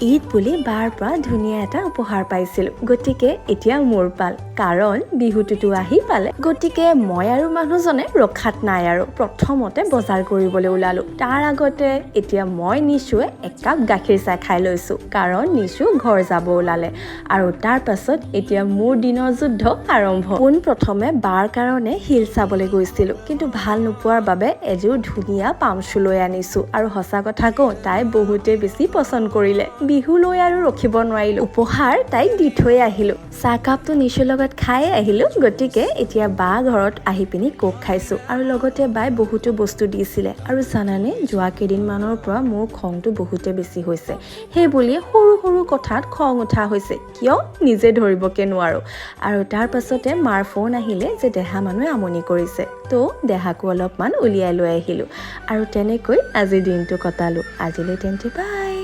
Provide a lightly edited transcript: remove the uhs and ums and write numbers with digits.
ঈদ বুলি বাৰ পৰা ধুনীয়া এটা উপহাৰ পাইছিলোঁ। গতিকে এতিয়া মোৰ পাল, কাৰণ বিহুটোতো আহি পালে। গতিকে মই আৰু মানুহজনে ৰখাত নাই আৰু প্ৰথমতে বজাৰ কৰিবলৈ ওলালোঁ। তাৰ আগতে এতিয়া মই নিচুৱে একাপ গাখীৰ চাহ খাই লৈছোঁ, কাৰণ নিচু ঘৰ যাব ওলালে। আৰু তাৰ পাছত এতিয়া মোৰ দিনৰ যুদ্ধ আৰম্ভ। পোনপ্ৰথমে বাৰ কাৰণে হিল চাবলৈ গৈছিলোঁ, কিন্তু ভাল নোপোৱাৰ বাবে এযোৰ ধুনীয়া পামচু লৈ আনিছোঁ। আৰু সঁচা কথা কওঁ, তাই বহুতেই বেছি পচন্দ কৰিলে। বিহুলৈ আৰু ৰখিব নোৱাৰিলোঁ, উপহাৰ তাইক দি থৈ আহিলোঁ। চাহকাপটো নিচুৰ লগত খাই আহিলোঁ। গতিকে এতিয়া বা ঘৰত আহি পিনি কোক খাইছোঁ আৰু লগতে বাই বহুতো বস্তু দিছিলে। আৰু জানানে, যোৱা কেইদিনমানৰ পৰা মোৰ খংটো বহুতে বেছি হৈছে। সেই বুলিয়ে সৰু সৰু কথাত খং উঠা হৈছে, কিয় নিজে ধৰিবকে নোৱাৰোঁ। আৰু তাৰ পাছতে মাৰ ফোন আহিলে যে দেহা মানুহে আমনি কৰিছে, তো দেহাকো অলপমান উলিয়াই লৈ আহিলোঁ। আৰু তেনেকৈ আজিৰ দিনটো কটালোঁ। আজিলৈ তেন্তে বাই।